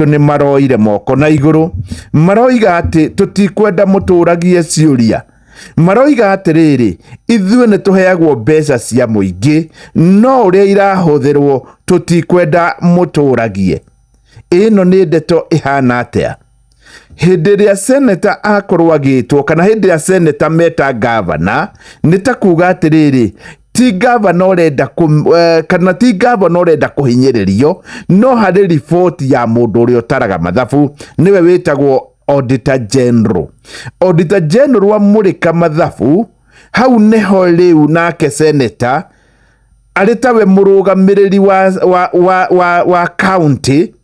aitũ nĩ maroire moko na igũrũ, maroiga atĩ tũtikwenda mũtũragie ciũria. Maroiga atĩrĩrĩ, ithuĩ nĩ tũheagwo mbeca cia mũingĩ, no ũrĩa irahũthĩrwo tũtikwenda mũtũragie. Ĩno nĩ ndeto ĩhana atĩa? Hĩndĩ ĩrĩa seneta akorwo agĩtwo kana hĩndĩ ĩrĩa seneta meta gavana, nĩ ta kuga atĩrĩrĩ, ti gavana ũrenda kana ti gavana ũrenda kũhinyĩrĩrio, no harĩ riboti ya mũndũ ũrĩa ũtaraga mathabu, nĩwe wĩtagwo Auditor General. Auditor General amũrĩka mathabu, hau nĩho rĩu nake seneta arĩ tawe mũrũgamĩrĩri wa county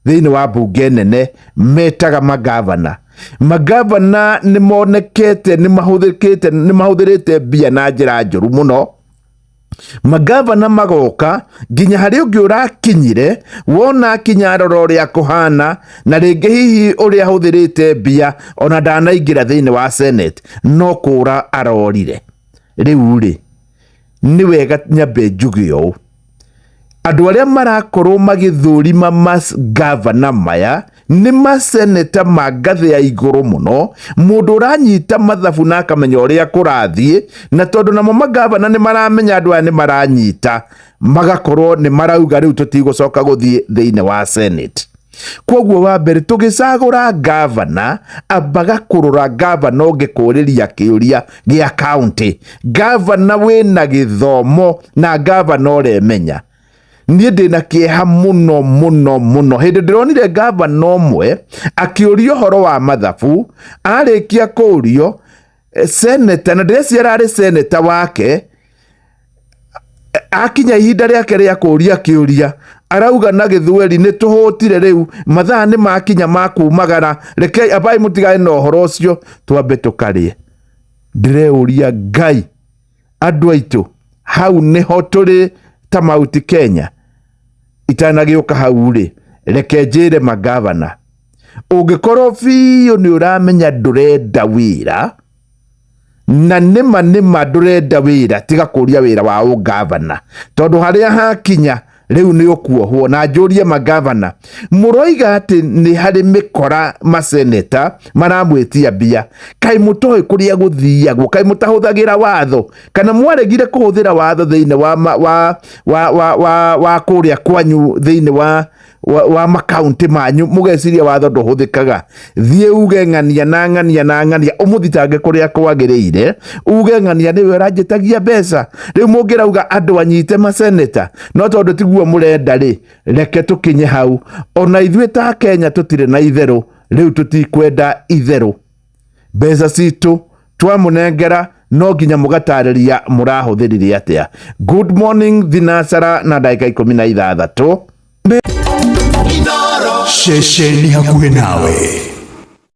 thĩinĩ wa mbunge nene metaga magavana. Magavana nĩ monekete nĩ mahũthĩkĩte nĩ mahũthĩrĩte mbia na njĩra njũru mũno. Magavana magoka nginya harĩ ũngĩ ũrakinyire, wona akinya arora ũrĩa kũhana, na rĩngĩ hihi ũrĩa ahũthĩrĩte mbia ona ndanaingĩra thĩinĩ wa Senate, no kũra arorire. Rĩu rĩ, nĩ wega nyambe njuge ũũ, andũ arĩa marakorwo magĩthũrima magavana maya nĩ maseneta ma ngathĩ ya igũrũ mũno, mũndũ ũranyita mathabu na akamenya ũrĩa kũrathiĩ, na tondũ namo magavana nĩ maramenya andũ aya nĩ maranyita, magakorwo nĩ marauga rĩu tũtigũcoka gũthiĩ thĩinĩ wa Senate. Koguo wa mbere tũgĩcagũra gavana, ambaga kũrora gavana ũngĩkũrĩria kĩũria gĩa county, gavana wĩna gĩthomo na gavana ũremenya. Niĩ ndĩna kĩeha mũno mũno mũno hĩndĩ ndĩronire gavana ũmwe akĩũria ũhoro wa mathabu, arĩkia kũũrio seneta, na ndĩreciria ararĩ seneta wake, akinya ihinda rĩake rĩa kũũria kĩũria, arauga na gĩthweri nĩ tũhũtire rĩu, mathaa nĩ makinya ma kumagara, rekei ambai mũtigane na ũhoro ũcio, twambe tũkarĩe. Ndĩreũria Ngai, andũ aitũ, hau nĩho tũrĩ ta Mount Kenya. Itanagĩũka hau rĩ, reke njĩre magavana, ũngĩkorwo biũ nĩ ũramenya ndũrenda wĩra, na nĩma nĩma ndũrenda wĩra, tiga kũria wĩra wa ũgavana, tondũ harĩa hakinya rĩu nĩ ũkuohwo. Na njũrie magavana, mũroiga atĩ nĩ harĩ mĩkora maseneta maramwĩtia mbia, kaĩ mũtoĩ kũrĩa gũthiagwo, kaĩ mũtahũthagĩra watho, kana mwaregire kũhũthĩra watho thĩinĩ wa kũrĩa kwanyu thĩinĩ wa makaunti manyu, mũgeciria watho ndũhũthĩkaga. Thiĩ uge ng'ania na ng'ania na ng'ania, ũmũthitange kũrĩa kwagĩrĩire, uge ng'ania nĩwe ũranjĩtagia mbeca. Rĩu mũngĩrauga andũ anyite maseneta, no tondũ tiguo mũrenda rĩ, reke tũkinye hau. Ona ithuĩ ta Kenya tũtirĩ na itherũ, rĩu tũtikwenda itherũ. Mbeca citũ twamũnengera no nginya mũgatarĩria mũrahũthĩrire atĩa. Good morning thinacara na ndagĩka 16. Ceceni hakuhĩ nawe.